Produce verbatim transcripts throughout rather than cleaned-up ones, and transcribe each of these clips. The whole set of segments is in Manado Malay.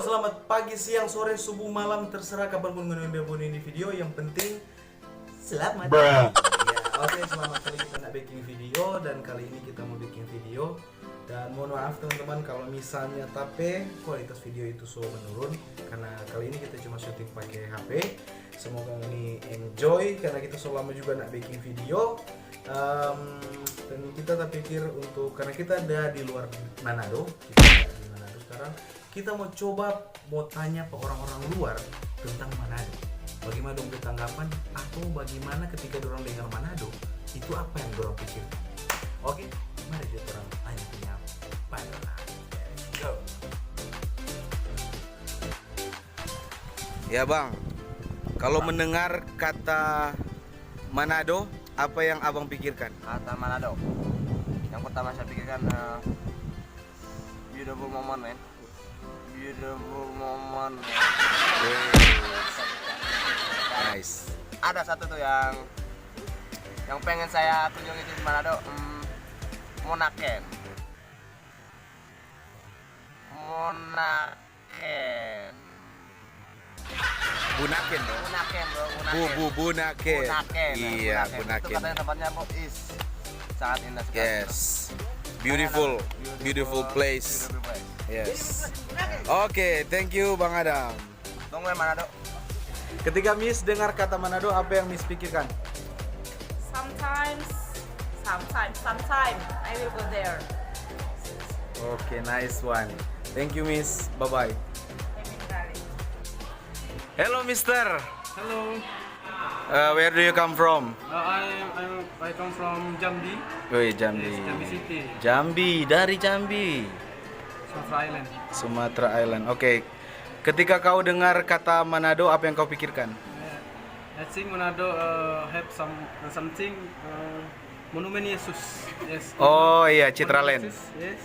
Selamat pagi, siang, sore, subuh, malam, terserah kapan pun ngoni udah buat ini video, yang penting selamat. Bruh. Ya, oke, selamat kali kita nak bikin video, dan kali ini kita mau bikin video. Dan mohon maaf teman-teman kalau misalnya tape kualitas video itu so menurun, karena kali ini kita cuma syuting pakai H P. Semoga ini enjoy karena kita so lama juga nak bikin video. Em, dan kita terpikir untuk, karena kita ada di luar Manado, kita ada di Manado sekarang, kita mau coba mau tanya ke orang-orang luar tentang Manado. Bagaimana dong tanggapan atau bagaimana ketika orang dengar Manado, itu apa yang orang pikir? Oke, mari kita orang tanya-tanya pada orang. Go. Ya, Bang, kalau mendengar kata Manado, apa yang Abang pikirkan? Kata Manado. Yang pertama saya pikirkan, eh, beautiful moment, man. Beautiful moment. Nice. Ada satu tuh yang, yang pengen saya kunjungi di Manado, hmm, Monaken. Monaken. Bunaken, bro. Bunaken, bro. Bu, Bunaken. Bu, Bunaken. Bunaken, ya, iya, Bunaken. Itu Bunaken. Katanya tempatnya, bro, is sangat indah sekali, yes, bro. Beautiful, beautiful, beautiful place. Beautiful place. Yes. Oke, thank you, Bang Adam. Tunggu ya, Manado. Ketika Miss dengar kata Manado, apa yang Miss pikirkan? Sometimes, sometimes, sometimes I will go there. Oke, nice one. Thank you, Miss. Bye-bye. Thank you, darling. Hello, Mister. Hello. Uh, where do you come from? Uh, I, I, I come from Jambi. Wih, Jambi. Yes, Jambi City. Jambi, dari Jambi. Sumatra Island. Sumatra Island. Oke. Ketika kau dengar kata Manado, apa yang kau pikirkan? Uh, I think Manado, uh, have some, something, uh, Monumen Yesus. Yes. Oh iya, Citraland. Monumen Yesus, yes.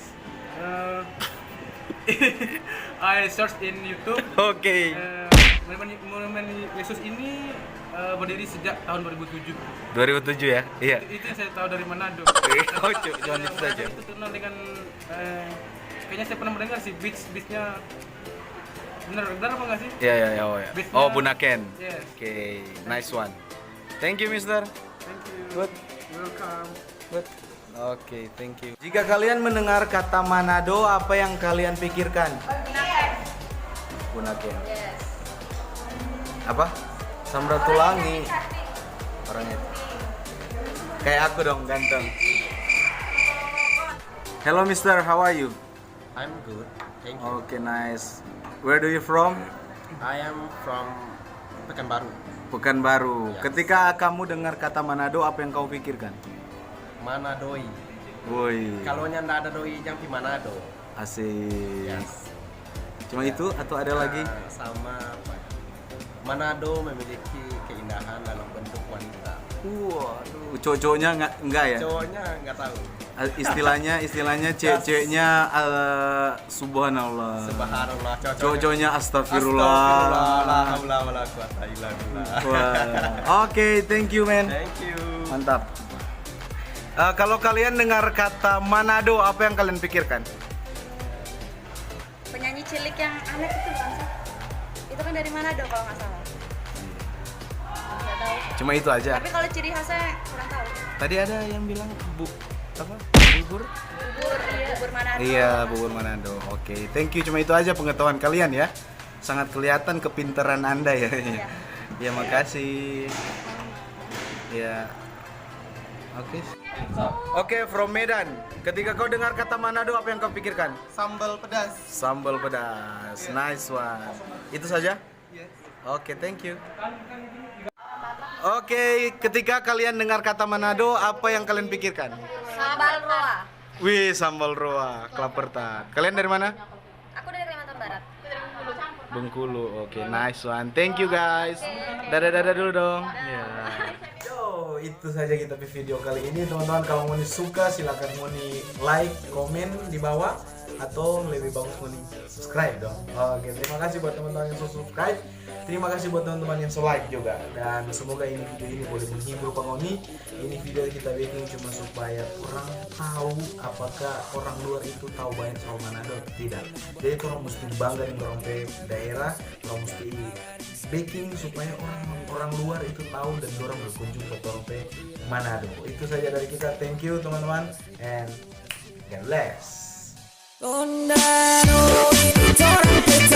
Eh, I search in YouTube. Oke. Eh, monumen, monumen Yesus ini, eh, berdiri sejak tahun dua ribu tujuh. Dua ribu tujuh ya? Iya. Itu, itu yang saya tahu dari Manado. Oh, cu-, cuman itu saja. Itu terkenal dengan, eh, kayaknya saya pernah mendengar sih, beach, beachnya bener, bener apa nggak sih? Iya, iya, iya, oh, iya. Beachnya, oh, Bunaken. Yes. Oke, nice one. Thank you, Mister. Thank you. Good. Welcome. Good. Oke, thank you. Jika kalian mendengar kata Manado, apa yang kalian pikirkan? Bunaken. Bunaken. Yes. Apa? Samratulangi. Orangnya. Kayak aku dong, ganteng. Hello, Mister. How are you? I'm good, thank you. Okay, nice. Where do you from? I am from Pekanbaru. Pekanbaru. Yes. Ketika kamu dengar kata Manado, apa yang kau pikirkan? Manadoi. Woi. Kalau nyanda ada doi, jang pi Manado. Asik. Yes. Cuma itu atau ada lagi? Nah, sama apa ya? Manado memiliki keindahan dalam bentuk wanita. Waduh, cowok-cowoknya nggak, nggak ya? Cowoknya nggak tahu. Ah, istilahnya, istilahnya cewek-ceweknya, eh, subhanallah. Subhanallah, cowok-cowoknya astagfirullah. Astagfirullah, la haula wala quwata illa billah. Wah. Oke, thank you, man. Thank you. Mantap. Eh, kalau kalian dengar kata Manado, apa yang kalian pikirkan? Penyanyi cilik yang aneh itu, bukan sih? Itu kan dari Manado kalau nggak salah. Nggak tahu. Cuma itu aja. Tapi kalau ciri khasnya kurang tahu. Tadi ada yang bilang bu-, apa? Bubur? Bubur, iya. Bubur Manado. Iya, bubur Manado. Oke, thank you. Cuma itu aja pengetahuan kalian ya. Sangat kelihatan kepintaran Anda ya. Iya. Ya, makasih. Ya. Oke. Oke, from Medan. Ketika kau dengar kata Manado, apa yang kau pikirkan? Sambal pedas. Sambal pedas. Iya. Nice one. Itu saja? Yes. Oke, thank you. Oke, ketika kalian dengar kata Manado, apa yang kalian pikirkan? Sambal roa. Wih, sambal roa, kelapa tart. Kalian dari mana? Aku dari Kalimantan Barat. Bengkulu, oke, nice one. Thank you, guys. Dadah-dadah dulu dong. Ya. Yo, itu saja kita pe video kali ini, teman-teman. Kalau ngoni suka, silakan ngoni like, komen di bawah. atau lebih bagus ngoni subscribe dong. Oke, terima kasih buat teman-teman yang so subscribe. Terima kasih buat teman-teman yang so like juga. Dan semoga ini video ini boleh menghibur pa ngoni. Ini video kita bikin cuma supaya orang tahu apakah orang luar itu tahu banyak soal Manado atau tidak. Jadi orang mesti bangga dengan orang pe daerah, orang mesti bikin supaya orang orang luar itu tahu dan orang berkunjung ke orang pe Manado. Itu saja dari kita. Thank you teman-teman and God bless. Tondano, ini torang pe